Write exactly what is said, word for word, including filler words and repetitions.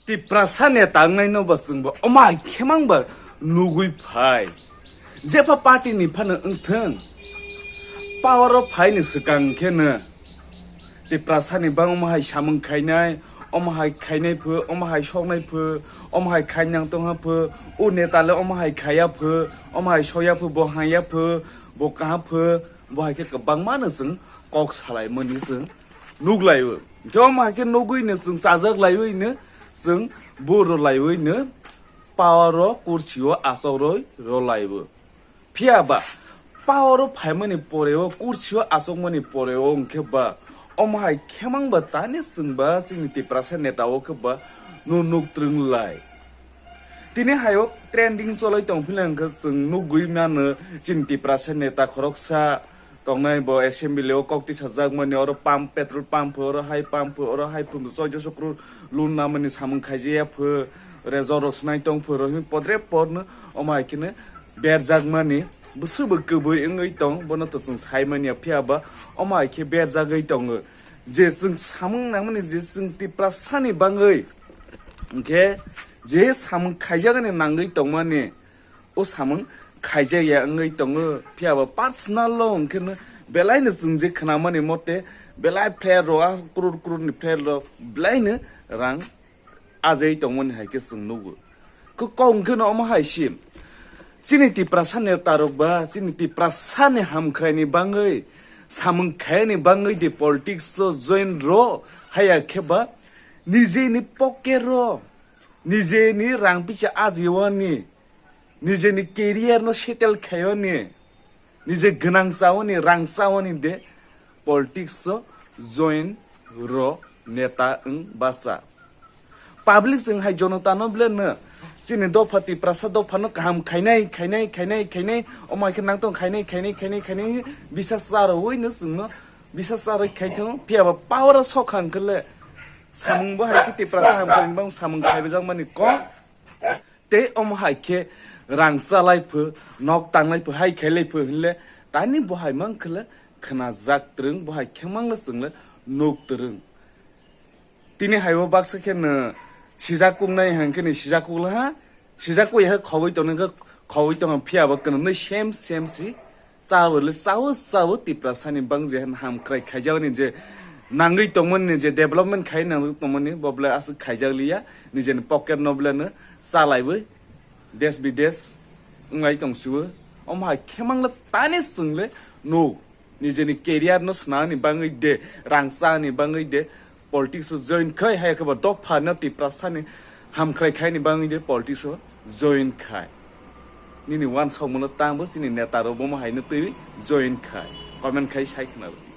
Tiprasa neta wngnai no bo chwng bo omo hai khe mang ba nugwi phai. Jepha party ni phano wngthwng, power o phai ni swkang khe no Tiprasa ni bang omo hai samung khainai, omo hai khainai pho, omo hai soknai pho, omo hai khainang tongha pho, o neta le omo hai khaya pho, omo hai soya pho, bo haya pho, bo kaha pho, bo hai khe kwbangma no chwng kok salai mani chwng nuklai o. Hwnkhe omo hai khe nugwi no chwng chajak laiwi no chwng bo rwlaiwi no power o kursi o achok rwi rwlai o. Phiya ba power o phaimani pore o, kursi o achukmani pore o hwnkhe ba omo hai khe mang ba tani chwng ba chini Tiprasa neta o khe ba no nuk twrwng lai. Tini hai o trending choloi tong phila hwnkhe chwng nugwi mano chini Tiprasa neta khoroksa tongnai bo assembly o kok tisajak mani, oro pump, petrol pump pho, oro hai pump pho, oro hai pump pho, choi joso crore loan namani samung khaijaya pho, result rok swnai tong pho, rohim podre podno omo hai kheno berjak mani, bwswk bo kwbwi wngwi tong, bono to chwng sai manya, phiya ba omo hai khe berjagwi tongo. Je chwng samung nangmani, je chwng Tiprasani bangwi, hwnkhe je samung khaijakani nangwi tongmani, o samung khaijak ya wngwi tongo, phiya ba personal o hwnkhe no belai no chwng je khnamani mote belai player rok, a crore crore ni player rok belai no rang ajai tongmani hai khe chwng nugo. Kok hwnkhe no omo hai se. Chini Tiprasa netarok ba, chini Tiprasa ni hamkhrai ni bangwi, samung khai ni bangwi de politics o join ro haya khe ba, nijeni pocket ro, nijeni rang pisa ajiwani, nijeni career no settle khayoni, nije gwnang chaoni, rang chaoni de politics o join ro neta wng bacha. Public chwng hai jonota no ble no chini dopha Tiprasa dopha no kaham khainai, khainai, khainai, khainai, omo hai khe nangtong khainai, khainai, khainai, khainai, bisa charwi no chwng no bisa charwi khai thung, phiya ba power o sok hang khe le samung bo hai khe Tiprasa hamkhrai ni bang samung khaibajak mani kok. Tei omo hai khe rang chalai pho, nok tanglai pho, hai khailai pho hinle, tani bo hai mang khle khna jak twrwng, bo hai khe mang le chwng le nuk twrwng. Tini hai o baksa khe no sijak kuknai hang khe ni sijak kuk la ha, sijak kuk ya khe khogwi tong khe khogwi tong phiya bo kwno nui sem sem si. Chawle chawo chawo Tiprasani bang je hamkrai khaijakni je nangwi tongmani je development khai nangwi tongmani bo ble aswk khaijak liya, nijeni pocket no ble no chalaiwi des bides wnglai tongsiwo. Omo hai khemangla tani chwngle no nijeni career no swnani bangwi de, rang chani bangwi de, politics o join khai, hai khe bo dopha no Tiprasani hamkrai khaini bangwi de politics o join khai. Nini wansokmano tangbo chini neta rok bomo haino twi join khai. Comment khai sai khna rw.